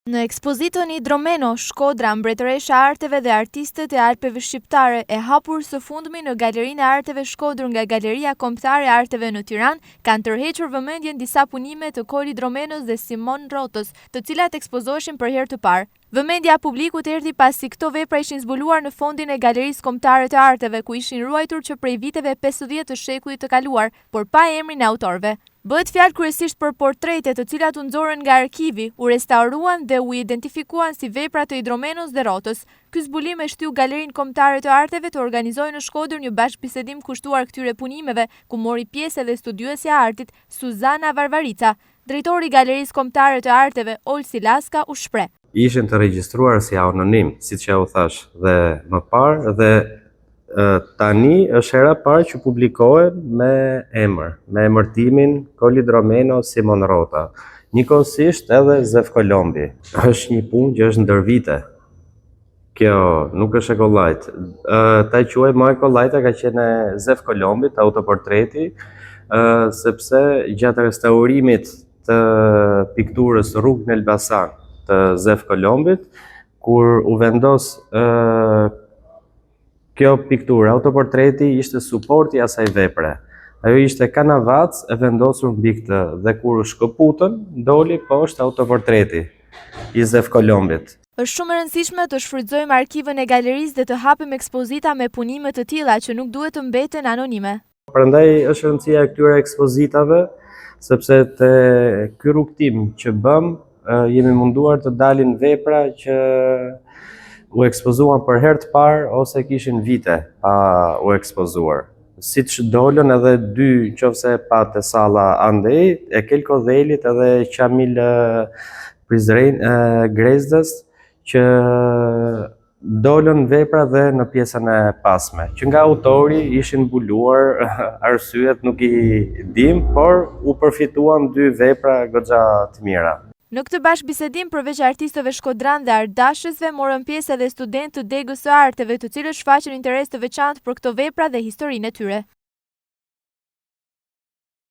Në ekspozitën Idromeno, Shkodra, Mbretëresha e Arteve dhe Artistët e Alpeve Shqiptare, e hapur së fundmi në Galerinë e Arteve Shkodër nga Galeria Kombëtare e Arteve në Tiranë, kanë tërhequr vëmendjen disa punime të Kolë Idromenos dhe Simon Rrotës, të cilat ekspozoheshin për herë të parë. Vëmendja e publikut erdhi pasi këto vepra ishin zbuluar në fondin e Galerisë Kombëtare të Arteve, ku ishin ruajtur që prej viteve 50 të shekullit të kaluar, por pa emrin e autorëve. Bëhet fjalë kryesisht për portrete, të cilat u nxorën nga arkivi, u restauruan dhe u identifikuan si vepra të Idromenos dhe Rrotës. Ky zbulim e shtyu Galerinë Kombëtare të Arteve të organizojë në Shkodër një bashkëbisedim kushtuar këtyre punimeve, ku mori pjesë edhe studiuesja e artit, Suzana Varvarica. Drejtori i Galerisë Kombëtare të Arteve, Olsi Laska, u shpreh. Ishin të regjistruar si anonim, siç ja u thashë dhe më parë dhe Tani është hera e parë që publikohen me emër, me emërtimin Kolë Idromeno Simon Rrota. Njëkohësisht edhe Zef Kolombi. Është një punë që është ndër vite. Kjo nuk është e kollajt. Ta quaj më e kollajta ka qenë e Zef Kolombit, autoportreti, sepse gjatë restaurimit të pikturës Rrugë në Elbasan të Zef Kolombit, kur u vendos kjo pikturë, autoportreti ishte suporti i asaj vepre. Ajo ishte kanavacë e vendosur mbi këtë dhe kur u shkëputën, doli poshtë autoportreti i Zef Kolombit. Është shumë e rëndësishme të shfrytëzojmë arkivën e galerisë dhe të hapim ekspozita me punime të tilla që nuk duhet të mbeten anonime. Prandaj është rëndësia e këtyre ekspozitave, sepse te ky rrugëtim që bëmë, jemi munduar të dalin vepra që u ekspozuan për herë të parë ose kishin vite pa u ekspozuar. Siç dolën edhe dy, qoftë se patë te salla andej, e Kel Kodhelit edhe Qamil Prizren Grezdës, që Dolën vepra dhe në pjesën e pasme, që nga autori ishin mbuluar arsyet nuk i dim, por u përfituan dy vepra goxha të mira. Në këtë bashkëbisedim përveç artistëve shkodranë dhe artdashësve morën pjesë edhe studentë të degës së arteve, të cilët shfaqën interes të veçantë për këto vepra dhe historinë e tyre.